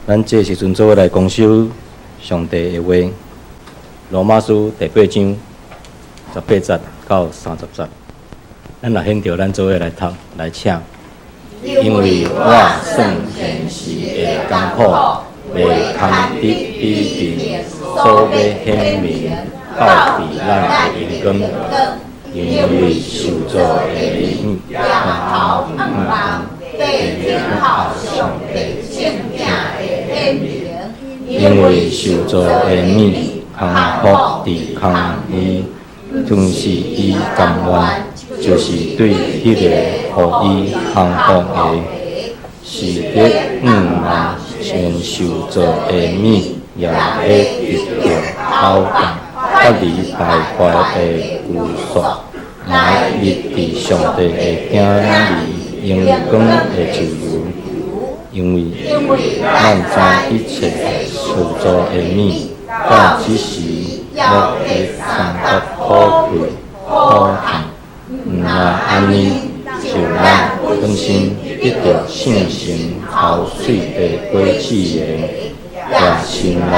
咱這時陣做伙來公修上帝的話，羅馬書第八章18節到30節。咱若現著，咱做伙來讀來請。因為我算現時的艱苦，袂堪得比並所欲顯明到佇咱的榮光。因為受造的物，搖頭盼望，咧等候上帝聖囝的顯明。因為受造的物降服佇空虛，吞是伊甘願，就是對彼个予伊降服的，是得向望先受造的物，也欲得著口供，脫離敗壞的拘束，來入佇上帝的囝兒榮光的自由。因為咱知一切受造的物，到這時猶咧相佮苦氣苦痛。毋但按呢，就咱本身得著聖神頭喙的果子的，也心內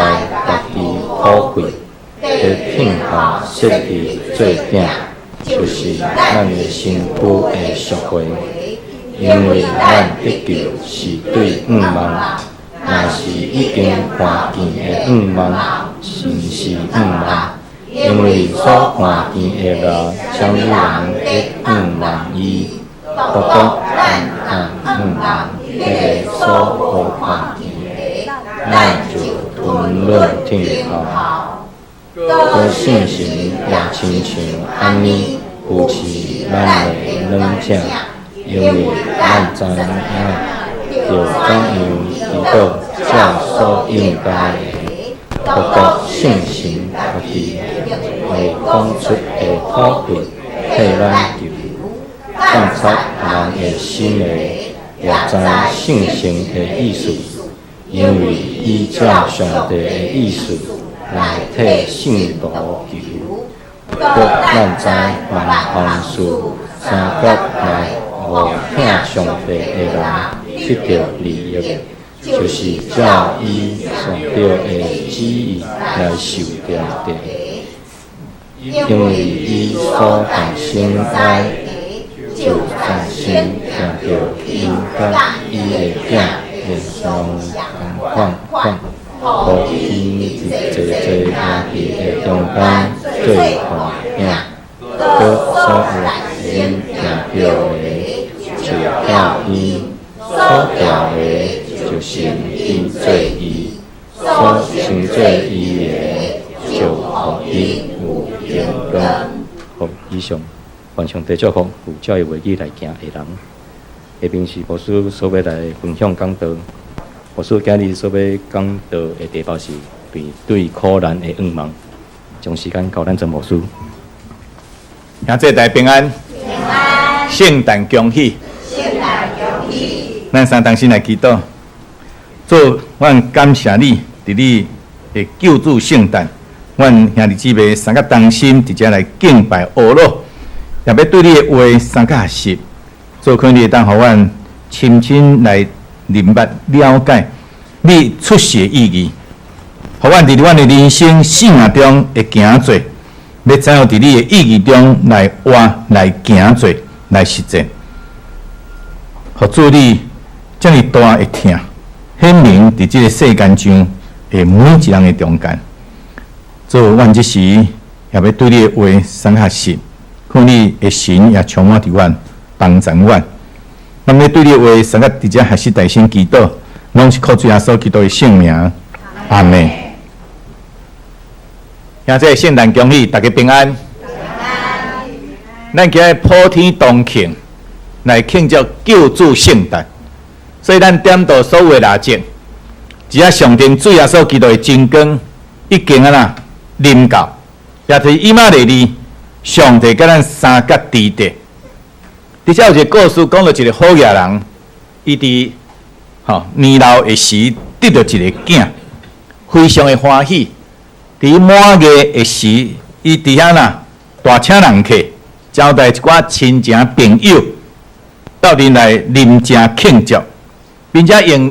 家己苦氣，咧等候設立做囝，就是咱的身軀的贖回。因為咱得救是對向望，若是已經看見的向望，毋是向望。因為所看見的人，啥物人咧向望伊？獨獨咱若向望彼个所無看見的，咱就吞忍等候。閣聖神也親像按呢扶持咱的軟弱，因為咱知影著怎樣祈禱照所應該的，獨獨聖神家己會講出的苦氣替咱求。洞察人的心的，也知聖神的意思，因為伊照上帝的意思來替聖徒求。閣咱知萬項事相佮來予疼上帝的人得著利益，就是照伊上帝的旨意來受召的。因為伊所重生愛的，就重生行著伊佮伊的囝的相仝款，予伊佇濟濟兄弟的中間做大囝。閣所有先定著的，就疼伊；所召的，就稱伊做義；所稱做義的，就予伊有榮光。好，以上，願上帝祝福有照伊話語來行的人。下面是牧師所欲來分享講道。牧師今日所欲講道的題目是面對苦難的向望。將時間交咱曾牧師。兄弟大家平安，平安，聖誕恭喜，聖誕恭喜。咱三同心來祈禱。主，阮感謝你，佇你的救主聖誕，阮兄弟姊妹三個同心佇遮來敬拜阿羅，也欲對你的話相佮學習。主，看你會當予阮深深來明白了解你出世的意義，予阮佇阮的人生生命中會行做，欲怎樣佇你的意義中來活、來行做、來實踐。予主你遮爾大的疼，顯明佇這个世間上的每一人的中間。主，阮這時也欲對你的話相學習，看你的神也充滿佇阮，幫助阮。咱欲對你的話相佮佇遮學習大聲祈禱，攏是靠主耶穌基督的聖名。阿們。兄弟聖誕恭喜，大家平安。咱今日普天同慶，來慶祝救主聖誕，所以咱點著所有的蠟燭，只要象徵主耶穌基督的真光已經按怎臨到，也就是以馬內利，上帝佮咱相佮佇佇。佇遮有一个故事，講著一个好額人，伊佇年老的時得著一个囝，非常的歡喜。佇滿月的時，伊佇遐呐大請人客，招待一寡親情朋友，鬥陣來啉食慶祝，並且用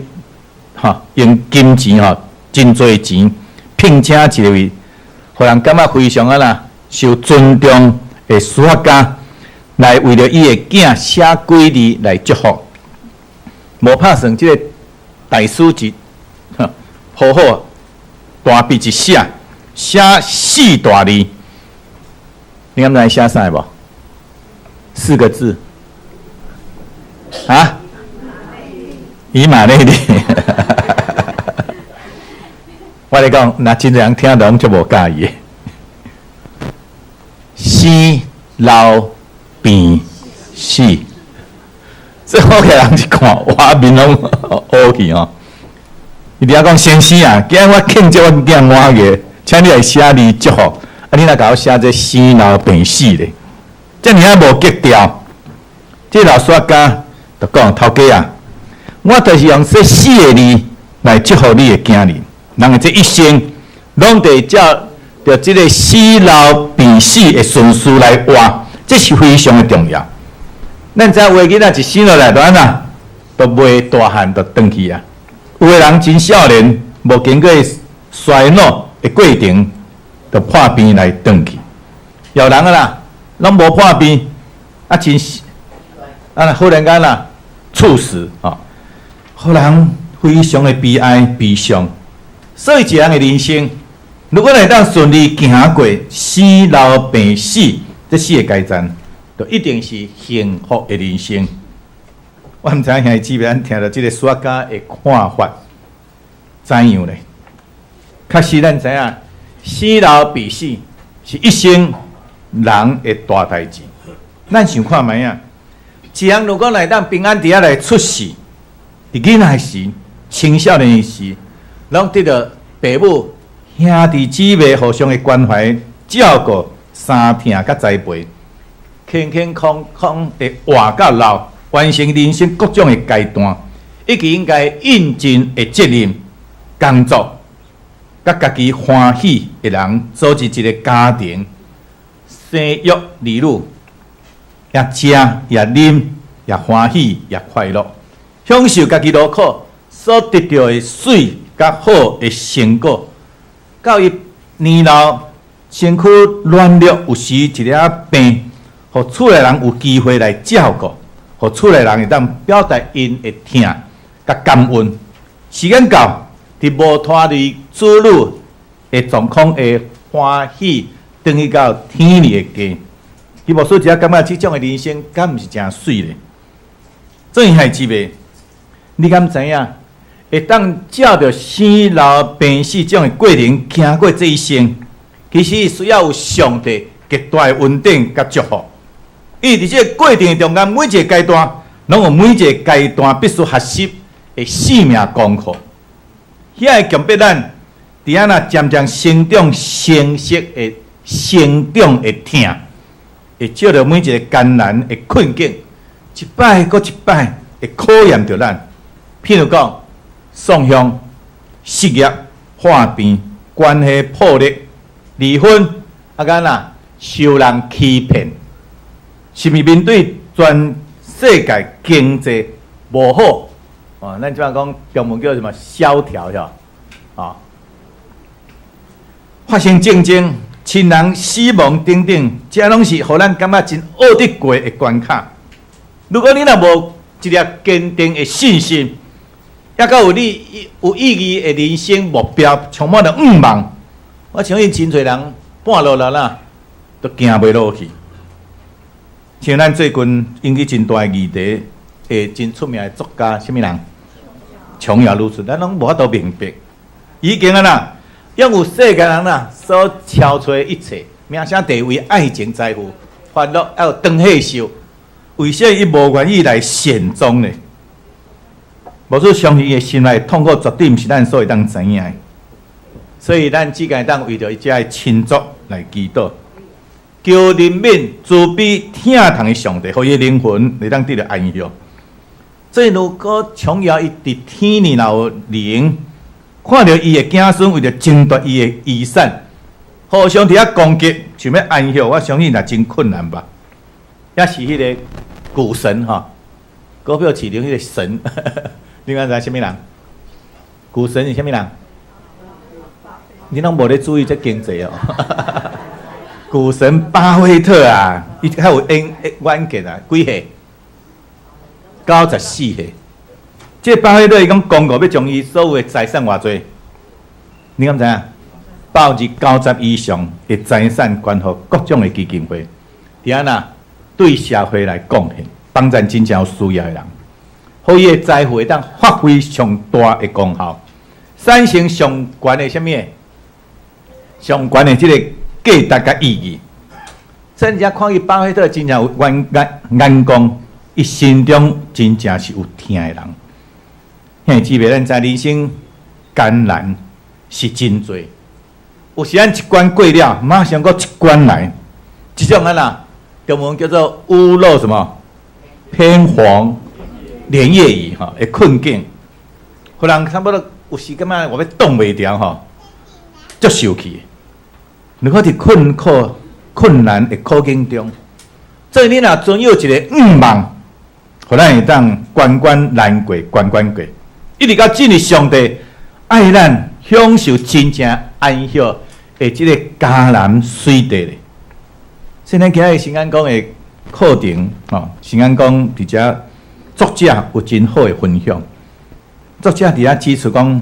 吼，用金錢吼，真濟錢，聘請一位，予人感覺非常啊啦，受尊重的書法家，來為著伊的囝寫幾字來祝福。無拍算這個大師一，好好大筆一寫，寫四大字。你敢知寫啥無？四個字。啊？以馬內利。我咧講，若真濟人聽攏足無佮意的。生老病死，這好個人一看，哇，面攏烏去吼。伊佇遐講先生啊，今日我慶祝阮囝滿月，請你來寫字祝福。啊，你若共我寫這生老病死咧，遮爾仔無格調。這老書家就講頭家啊，我就是用這四個字來祝福你的囝兒。人的這一生，攏得照著這個生老病死的順序來活，這是非常的重要。咱知影有的囡仔一生落來就按怎，都袂大漢就轉去啊。有的人真少年，無經過衰老的過程，就破病來轉去。有人啊啦，攏無破病，啊真啊，忽然間啦，猝死吼，予人非常的悲哀悲傷。所以一個人的人生，如果會當順利行過生老病死這四個階段，就一定是幸福的人生。我毋知影兄弟姊妹，咱聽著這個書法家的看法怎樣咧？確實，咱知影生老病死是一生人的大代誌。咱想看覓啊？一人如果會當平安佇遐來出世，佇囡仔時、青少年時，攏得著爸母、兄弟姊妹互相的關懷、照顧、相疼佮栽培，健健康康的活到老，完成人生各種的階段，以及應該應盡的責任、工作，佮家己歡喜的人，組織一個家庭，生育兒女，也食也啉也歡喜也快樂，享受家己勞苦所得著的媠佮好的成果，到伊年老身軀軟弱，有時一粒病，予厝內人有機會來照顧，予厝內人會當表達𪜶的疼佮感恩。時間到，佇無拖累子女的狀況會歡喜，轉去到天兒的家。伊牧師一下感覺這種的人生，敢毋是誠媠咧？做兄弟姊妹，你敢知影？會當照著生老病死這種的過程行過這一生，其實需要有上帝極大的恩典佮祝福。因為佇這個過程中間，每一個階段，攏有每一個階段必須學習的生命功課。遐會強迫咱佇按怎漸漸成長、成熟的成長的疼，會照著每一個艱難的困境，一擺閣一擺會考驗著咱。譬如講，喪鄉、失業、患病、關係破裂、離婚，啊，敢若受人欺騙，是毋是面對全世界經濟無好？哦，咱這擺講中文叫什麼蕭條是吧？啊，發生戰爭、親人死亡等等，這攏是予咱感覺真拗得過的關卡。如果你若無一粒堅定的信心，抑閣有你有意義的人生目標，充滿著願望，我相信真濟人半路了啦，都行袂落去。像咱最近引起真大的議題，會真出名的作家，啥物人？瓊瑤女士，咱攏無法度明白。已經啊啦，擁有世界人啦所超出的一切，名聲地位、愛情、財富、歡樂，還有長壽，為啥伊無願意來善終呢？無說相信伊的心內痛苦，絕對毋是咱所會當知影的。所以咱只會當為著伊遮的親族來祈禱，求憐憫、慈悲、疼痛的上帝，予伊的靈魂會當得著安息。所以，如果瓊瑤伊佇天裡若有靈，看著伊的子孫為著爭奪伊的遺產，互相佇遐攻擊，想欲安息，我相信也真困難吧。抑是彼個股神吼，股票市場彼個神，你敢知啥物人？股神是啥物人？你攏無咧注意這經濟哦。股神巴菲特啊，伊較有遠遠見啊，幾歲？94歲。這巴菲特伊講公告欲將伊所有的財產偌濟？你敢知影？90%以上的財產捐予各種的基金會，佇按怎對社會來貢獻，幫助真正有需要的人，予伊的財富會當發揮上大的功效，產生上懸的啥物？上懸的這个價值佮意義。所以你看伊巴菲特真正有眼眼眼光，伊心中真正是有疼的人。兄弟姊妹，咱知人生艱難是真濟。有時咱一關過了，馬上閣一關來，這種按怎？中文叫做屋漏什麼？偏逢連夜雨吼的困境，予人差不多有時感覺我欲擋袂牢吼，足受氣。如果佇困苦、困難的苦境中，所以你若存有一個向望，予咱會當關關難過關關過，一直到進入上帝愛咱享受真正安息的這个迦南水地咧。所以咱今日聖安講的課程，吼，聖安講佇遮作者有真好的分享。作者佇遐指出講，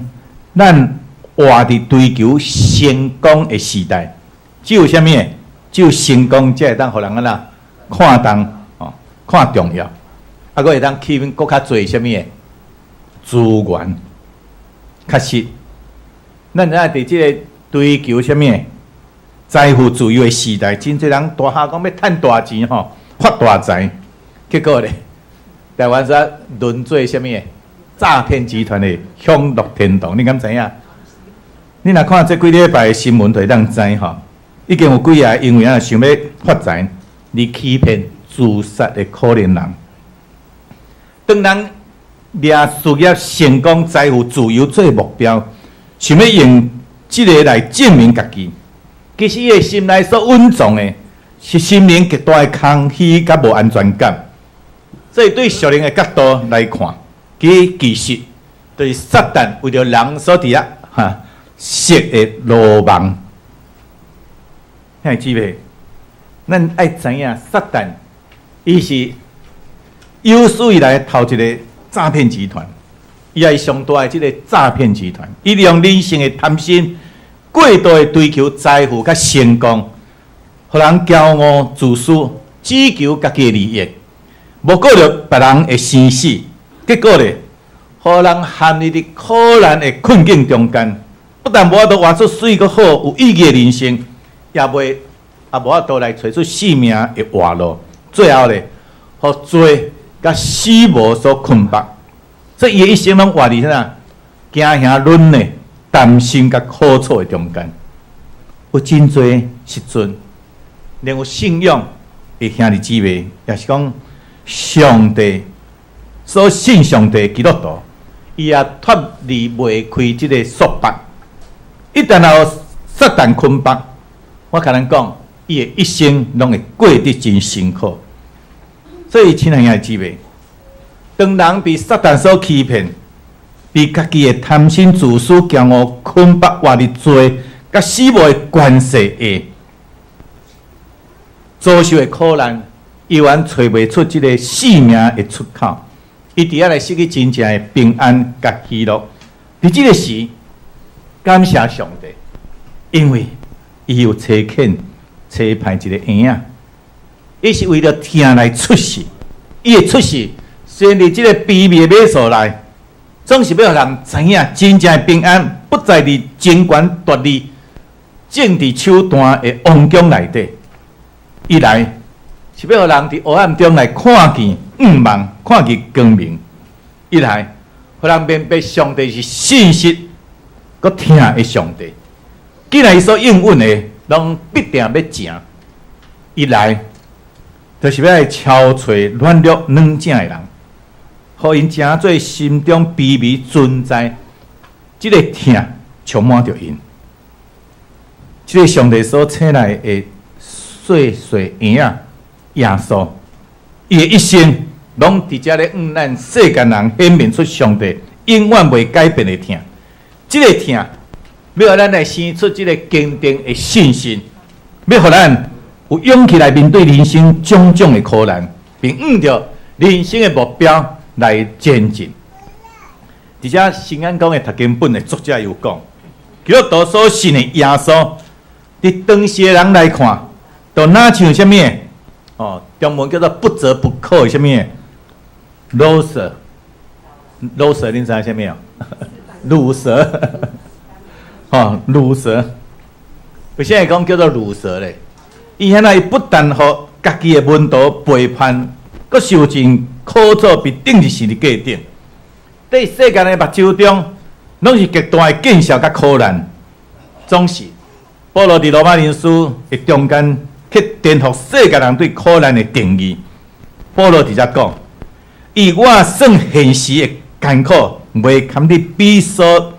咱活佇追求成功的時代，只有啥物？只有成功才會當予人按怎看重，吼，看重要，啊，閣會當吸引閣較濟啥物資源。確實，咱知影佇這个追求啥物財富自由的時代，真濟人大漢講欲趁大錢吼，發大財，結果咧，台灣煞淪做啥物詐騙集團的享樂天堂，你敢知影？你若看這幾禮拜的新聞，就會當知吼，已經有幾个因為按怎想欲發財而欺騙、自殺的可憐人。當人掠事業成功、財富自由做目標，想欲用這个來證明家己，其實伊的心內所蘊藏的是心靈極大的空虛佮無安全感。所以對屬靈的角度來看，其實就是撒旦為著人所佇遐哈設的羅網。兄弟姊妹，咱愛知影撒旦，伊是有史以來頭一个詐騙集團，伊也是上大的這个詐騙集團，伊利用人性的貪心、過度的追求財富佮成功，予人驕傲自私，只求家己的利益，無顧著別人的生死，結果咧，予人陷入佇苦難的困境中間，不但無法度活出媠閣好有意義的人生，也袂也無法度來揣出性命的活路，最後咧，予罪佮死亡所捆綁，所以伊的一生攏活佇啥？驚嚇忍的擔心佮苦楚的中間，有真濟時陣，連有信仰的兄弟姊妹，也是講上帝所信上帝基督徒，伊也脫離袂開這个束縛。一旦予撒旦捆綁，我共咱講，伊的一生攏會過得真辛苦。所以，親愛兄弟姊妹，當人被撒旦所欺騙，被家己的貪心、自私、驕傲捆綁，活佇罪佮死亡的權勢下，遭受的苦難，猶原揣袂出這个性命的出口。伊佇遐來失去真正的平安佮喜樂。佇這个時，感謝上帝，因為伊有差遣差派一个嬰仔，伊是為著疼來出世。伊的出世雖然佇這个卑微的馬槽內，總是欲予人知影，真正的平安不在佇爭權奪利、政治手段的王宮內底。伊來是欲予人佇黑暗中來看見向望，看見光明。伊來，予人明白上帝是信實、閣疼的上帝。既然伊所應允的，攏必定欲成。伊來，就是欲來敲揣軟弱軟正的人，予𪜶成做心中卑微存在，這个疼充滿著𪜶。這个上帝所差來的細細嬰仔耶穌，伊的一生攏佇遮咧向咱世間人顯明出上帝永遠袂改變的疼。這个疼，欲予咱來生出這个堅定的信心，欲予咱有勇氣來面對人生種種的苦難，並向著人生的目標來前進。佇遮新眼光的讀經本的作者有講，基督徒所信的耶穌，佇當時的人來看，就若像啥物？哦，中文叫做不折不扣的啥物？魯蛇，魯蛇，恁知影啥物哦？魯蛇，吼，魯蛇，為啥會講叫做魯蛇咧？伊遐那伊不但予家己的門徒背叛，閣受盡苦楚，被釘佇十字架頂。佇世間的目睭中，攏是極大的見笑佮苦難。總是保羅佇羅馬人書的中間去顛覆世界人對苦難的定義。保羅佇遮講，以我算現時的艱苦，袂堪得比所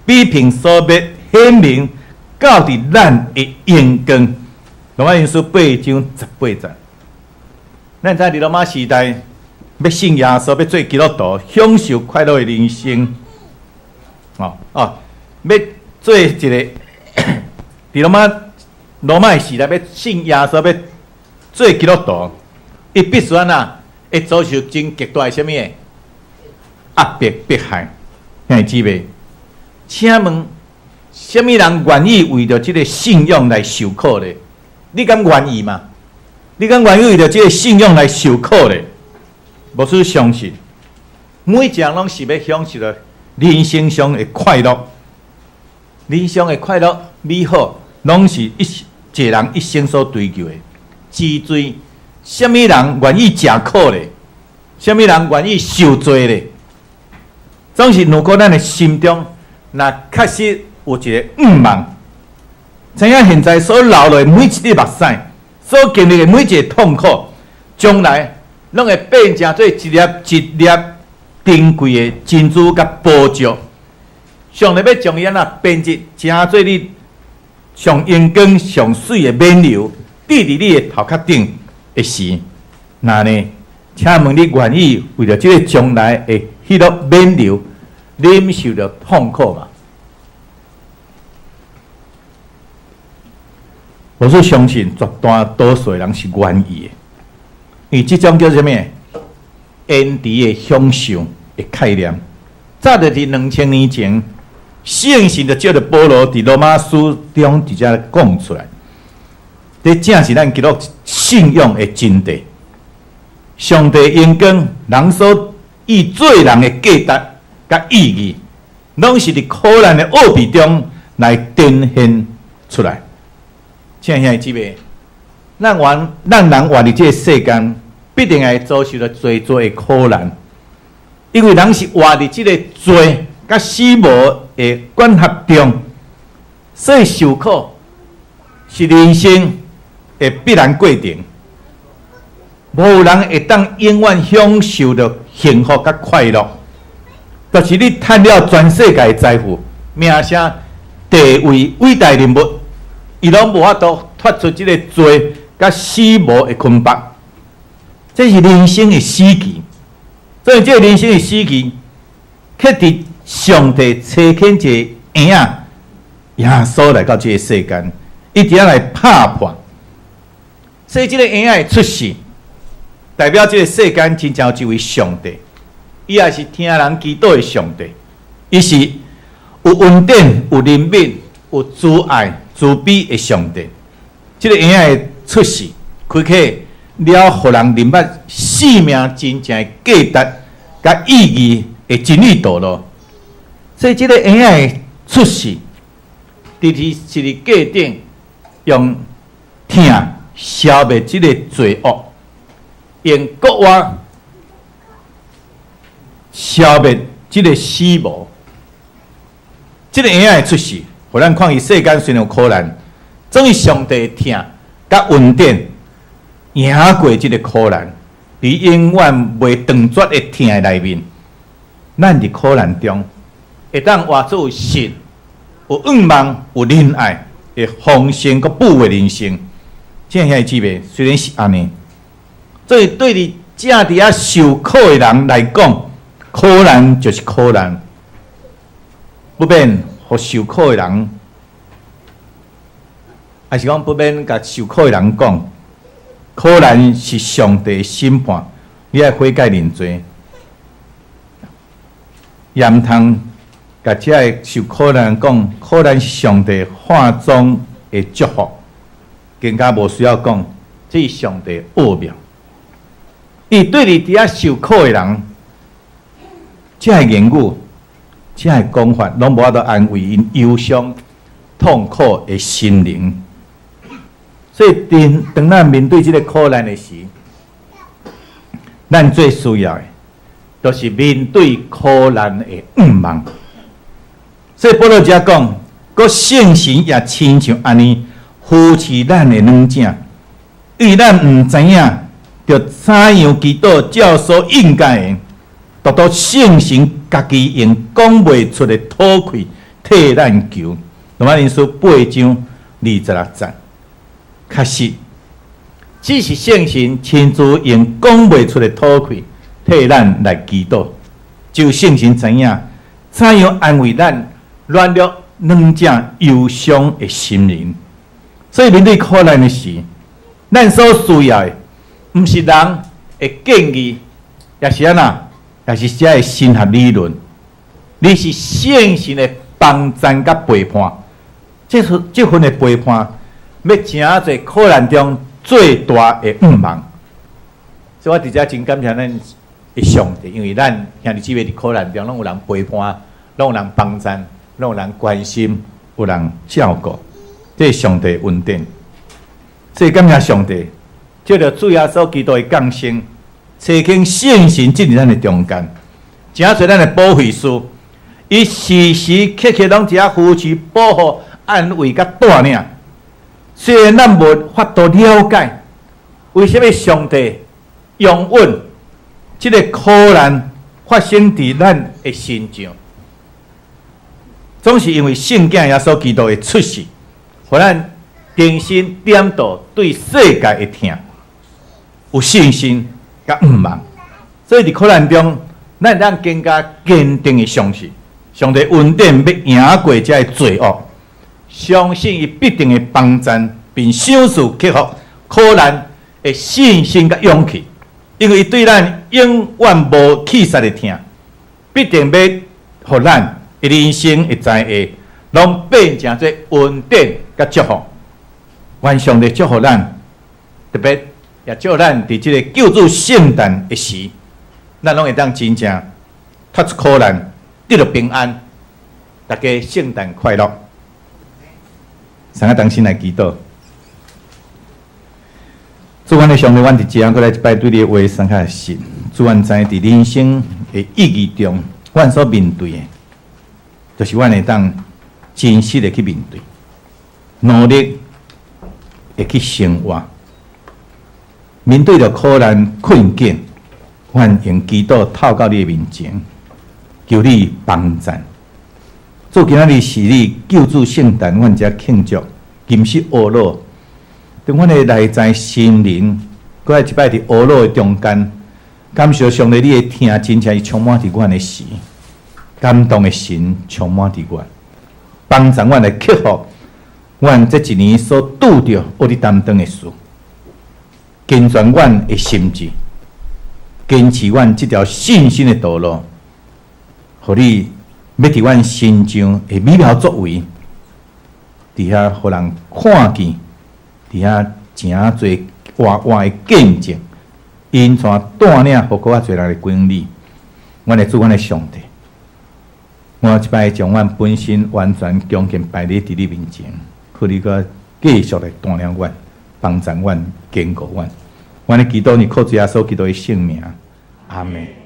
比評所欲顯明到佇咱的榮光。羅馬人書8章18節，咱知佇羅馬時代，欲信耶穌，欲做基督徒，享受快樂的人生，哦哦，欲做一个佇羅馬的時代，欲信耶穌，欲做基督徒，伊必須按怎？會遭受真極大的啥物的壓迫迫害，兄弟姊妹，請問，啥物人願意為著這个信仰來受苦咧？你敢願意嗎？你敢願意為著這个信仰來受苦咧？牧師相信，每一個人攏是欲享受著人生上的快樂，人生的快樂美好，攏是一個人一生所追求的。只追，啥物人願意食苦咧？啥物人願意受罪咧？總是如果咱的心中，若確實有一个願望，知影現在所流落的每一滴目屎，所經歷的每一个痛苦，將來攏會變成做一粒一粒珍貴的珍珠佮寶石。上帝欲將伊按怎編織，成做你上榮光、上媠的冕旒，戴佇你的頭殼頂的時，那呢？請問你願意為著這个將來的彼粒冕旒，忍受著痛苦嗎？我是相信絕大多數人是願意的，因為這種叫啥物？延遲的享受的概念，早就佇2000年前，聖神就藉著保羅佇羅馬書中直接講出來，這正是咱基督信仰的真諦。上帝榮光，人所以做人的價值佮意義，攏是佇苦難的奧秘中來展現出來。親愛兄弟姊妹，咱活，咱人活佇這个世間，必定會遭受著濟濟的苦難，因為人是活佇這个罪佮死亡的管轄中，所以受苦是人生的必然過程。無人會當永遠享受著幸福佮快樂，就是你趁了全世界的財富、名聲、地位、偉大人物，伊攏無法度脫出這个罪佮死亡的捆綁。這是人生的死期，所以這个人生的死期，卻佇上帝差遣一个嬰仔耶穌來到這个世間，伊佇遐來拍破。所以這个嬰仔的出世，代表這个世間真正有一位上帝，伊也是聽人祈禱的上帝，伊是有恩典、有憐憫、有慈愛、慈悲的上帝。這个嬰仔的出世，開啟了予人認捌生命真正的價值佮意義的真理道路。所以，這个嬰仔的出世，佇佇十字架頂用疼消滅這个罪惡，用復活消滅這个死亡。這个嬰仔的出世，予咱看伊世間雖然有苦難，總是上帝的疼佮恩典贏過這个苦難，佇永遠袂斷絕的疼的內面，咱佇苦難中會當活出有信、有願望、有仁愛的豐盛閣富的人生。親愛兄弟姊妹，雖然是按呢，所以對佇正佇遐受苦的人來講，苦難就是苦難，不免予受苦的人，抑是講不免共受苦的人講，苦難是上帝的審判，你愛悔改認罪。也毋通共遮个受苦難講，苦難是上帝化妝的祝福，更加無需要講，這是上帝奧妙。伊對佇遐受苦的人，這个言語、這个講法，攏無法度安慰𪜶憂傷、痛苦的心靈。所以，當當咱面對這个苦難的時，咱最需要的，就是面對苦難的向望。所以，保羅遮講，閣聖神也親像按呢扶持咱的軟者，因為咱毋知影著怎樣祈禱，照所應該的，獨獨聖神家己用講袂出的吐氣替咱求。羅馬人書8章26節。確實，只是聖神親自用講袂出的吐氣替咱來祈禱，只有聖神知影怎樣安慰咱軟弱、軟者、憂傷的心靈。所以面對苦難的時，咱所需要的，毋是人的建議，抑是按怎，抑是遮的神學理論，而是聖神的幫贊佮陪伴。這份的陪伴，欲成做苦難中最大的向望。所以我佇遮真感謝咱的上帝，因為咱兄弟姊妹佇苦難中，攏有人陪伴，攏有人幫贊，攏有人關心，有人照顧，這是上帝恩典。所以感謝上帝，藉著主耶穌基督的降生，差遣聖神進入咱的中間，成做咱的保惠師，伊時時刻刻攏佇遐扶持、保護、安慰佮帶領。雖然咱無法度了解，為啥物上帝容允這个苦難發生佇咱的身上，總是因為聖囝耶穌基督的出世，予咱重新點著對世界的疼，有信心佮向望。所以佇苦難中，咱會當更加堅定的相信，上帝恩典欲贏過這个罪惡，相信伊必定會幫贊，並賞賜克服苦難的信心佮勇氣，因為伊對咱永遠無棄殺的疼，必定欲予咱的人生的災厄，攏變成做恩典佮祝福。願上帝祝福咱，特別也祝咱佇這个救主聖誕的時，咱攏會當真正脫出苦難，得著平安。大家聖誕快樂！三个同心來祈禱。主，阮的上帝，阮佇遮閣來一擺對你的話三較實。主，阮知佇人生的意義中，阮所面對的，就是阮會當真實的去面對，努力會去生活，面對著苦難困境，阮用祈禱透到你的面前，求你幫贊。主，今仔日是你救主聖誕，阮遮慶祝禁食哀禱。當阮的內在心靈，閣來一擺佇哀禱的中間，感受上帝你的疼，真正是充滿佇阮的時，感動的神充滿佇阮，幫助阮來克服阮這一年所拄著無力擔當的事，健全阮的心志，堅持阮這條信心的道路，予你欲佇阮身上的美妙作為，佇遐予人看見，佇遐誠濟活活的見證，引帶帶領，予閣較濟人來歸向你。阮的主，阮的上帝，我這擺將阮本身完全恭敬擺佇你面前，求你閣繼續來帶領阮，幫助阮，堅固阮。阮的祈禱是靠主耶穌基督的聖名，阿門。